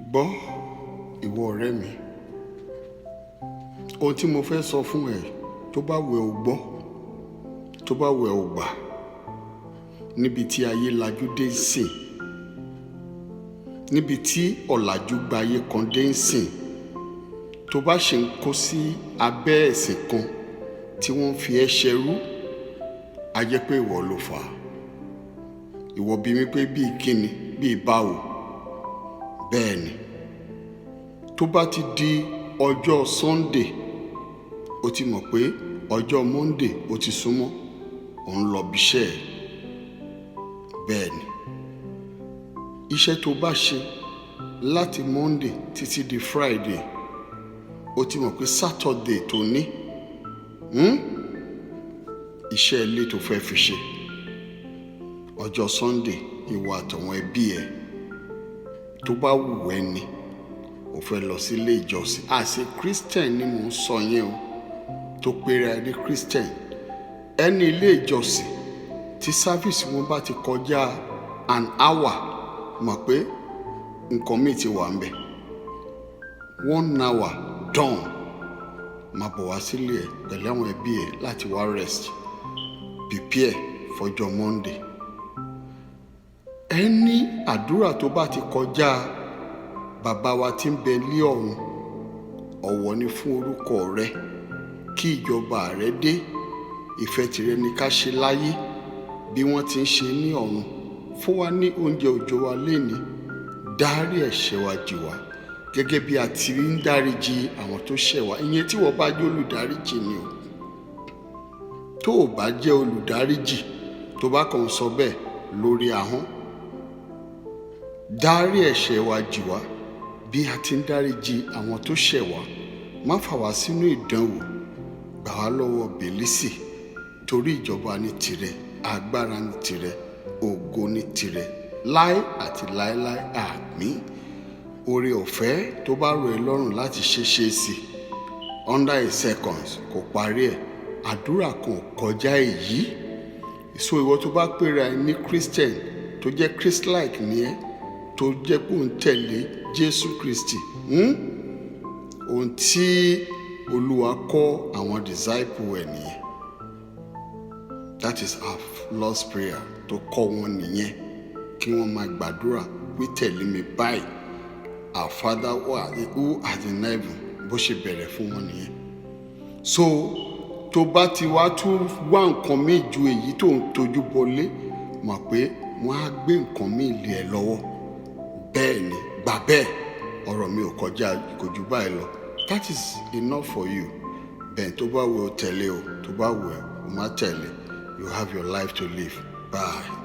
Gbọ́, ìwọ ọ̀rẹ́ mi, ohun tí mo fẹ́ sọ fún ẹ, tó bá wù ẹ́ o gbọ́, tó bá wù ẹ́ o gbà. Níbi tí ayé lajú dé ń sìn, níbi tí ọ̀làjú gba ayé kan dé ń sìn, tó bá ṣe ń kó sí abẹ́ ẹ̀sìn kan tí wọ́n fi ẹ́ ṣẹrú, á jẹ́ pé ìwọ ló fà á. Ìwọ bí mi pé bíi kíni, bíi báwo? Bẹ́ẹ̀ ni, tó bá ti di ọjọ́ Sunday, o ti mọ̀ pé ọjọ́ Monday ó ti súnmọ́, ò ń lọ bíṣẹ́ ẹ̀. Bẹ́ẹ̀ ni, iṣẹ́ tó bá ṣe láti Monday títí di Friday, o ti mọ̀ pé Saturday tó ní, Iṣẹ́ ilé tó fẹ́ fi ṣe. Ọjọ́ Sunday, ìwọ àtàwọn ẹbí ẹ, tó bá wù ẹ́ ni o fẹ́ lọ sí ilé ìjọsìn. As a Christian ni mò ń sọ yẹn o, tó pera ẹ ní Christian. Ẹni ilé ìjọsìn tí service wọn bá ti kọjá an hour, mọ̀ pé nǹkan míì ti wà ń bẹ̀. One hour done, máa bọ̀ wá sílé ẹ̀ pẹ̀lú àwọn ẹbí ẹ̀ láti wá rest, prepare fọjọ́ Monday. Ẹni àdúrà tó bá ti kọjá "Bàbá wa tí ń bẹ lé ọ̀run, ọ̀wọ̀ ni fún orúkọ rẹ, kí ìjọba rẹ dé, ìfẹ́ tìrẹ ni ká ṣe láyé bí wọ́n ti ń ṣe ní ọ̀run, fún wa ní oúnjẹ òòjọ́ wa lénìí, dárí ẹ̀ṣẹ̀ wa jì wá gẹ́gẹ́ bí a ti ń dáríjì àwọn tó ṣẹ̀ wá." Ìyẹn tí wọ́n bá jẹ́ olùdáríjì ni o. Tó o bá jẹ́ olùdáríjì, tó bá kàn ń sọ bẹ́ẹ̀ lórí ahọ́n, "Dárí ẹ̀ṣẹ̀ wa jì wá bí a ti ń dáríjì àwọn tó ṣẹ̀ wá, má fà wá sínú ìdánwò, gbà wá lọ́wọ́ bèlísì, torí ìjọba ní tirẹ̀, agbára ní tirẹ̀, ògo ní tirẹ̀, láé àti láéláé, àmín." Oore ọ̀fẹ́ tó bá rọ̀ ẹ́ lọ́rùn láti ṣe ṣe sí under a seconds kò parí ẹ̀. Àdúrà kan ò kọjá èyí. So ìwọ tó bá pera ẹ ní Christian, tó jẹ́ Christ-like ní ẹ, tó jẹ́ pé òun tẹ̀lé Jésù Kristi, Ohun tí Olúwa kọ́ àwọn disciple ẹ̀ nìyẹn. That is our Lord's Prayer tó kọ́ wọn nìyẹn, kí wọ́n máa gbàdúrà wí tẹ̀lé mi báyìí: "Our Father who art in heaven." Bó ṣe bẹ̀rẹ̀ fún wọn nìyẹn. So tó bá ti wá tún wá nǹkan míì ju èyí tó ń tojú bọlé, mọ̀ pé wọ́n á gbé nǹkan míì lé ẹ lọ́wọ́. Bẹ́ẹ̀ ni, gbà bẹ́ẹ̀. Ọ̀rọ̀ mi ò kọjá, kò jù báyìí lọ. That is enough for you. Bẹ́ẹ̀, tó bá wù ọ́ tẹ̀lé o, tó bá wù ẹ́ o má tẹ̀lé. You have your life to live. Bye.